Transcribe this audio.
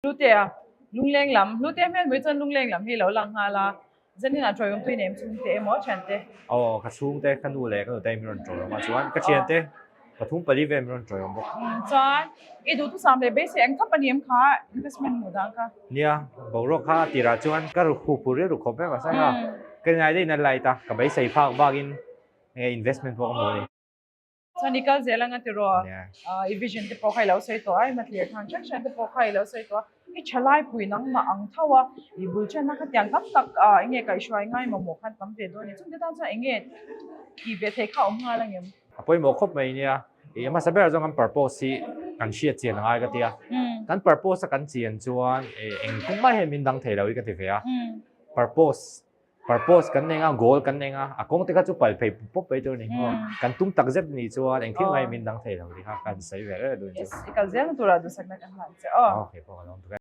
Hlutea, Lungleng lam, Hlutea hmel mai chuan Lungleng lam hi lo lang nghal a, Zanin ah tawih awmpui nem chhungte emaw thiante? Aw, ka chhungte, ka nu leh ka nute min rawn tawih awm a, chuan ka thiante pathum pali vel min rawn tawih awm bawk. Chuan i duhthusam leh beisei ang khap a ni em kha investment hmuh dan kha? Nia, boruak kha a tirah chuan ka ru khup ru riau ru khawp vek a, saikha ka ngai daih in a light a, ka beisei phak bakin enge investment pawh ka hmu a ni. Chuan i kal zel anga tiraw? I vision te pawh kha i lo sawi tawh a, i hmatlir khan hrang hrang te pawh kha i lo sawi tawh a. I thalai pui nangmah ang tho a, i bul thenna kha tiang tam tak enge kaihhruai ngai mamawh khan tam ve dawn a ni. Chungte tan chuan enge tih ve theih kha a awm nghal angem? A pawimawh khawp mai nia. I hmasa ber zawng kan purpose hi kan hriat chian a ngai ka ti a. Kan purpose a kan chian chuan eng kawng mai hian min dang thei lo hi ka ti ve a. Purpose Purpose kan nei a, goal kan nei a, a kawng te kha chu pal phei pawp mai tur a ni. Kan tum tak zet ni chuan eng thil mai min dang thei lo tih kha kan sawi ve reng duh chu. Yes, i kal zel na turah duhsakna kan hlan che aw. Okay, pawh ka lawm tuk e.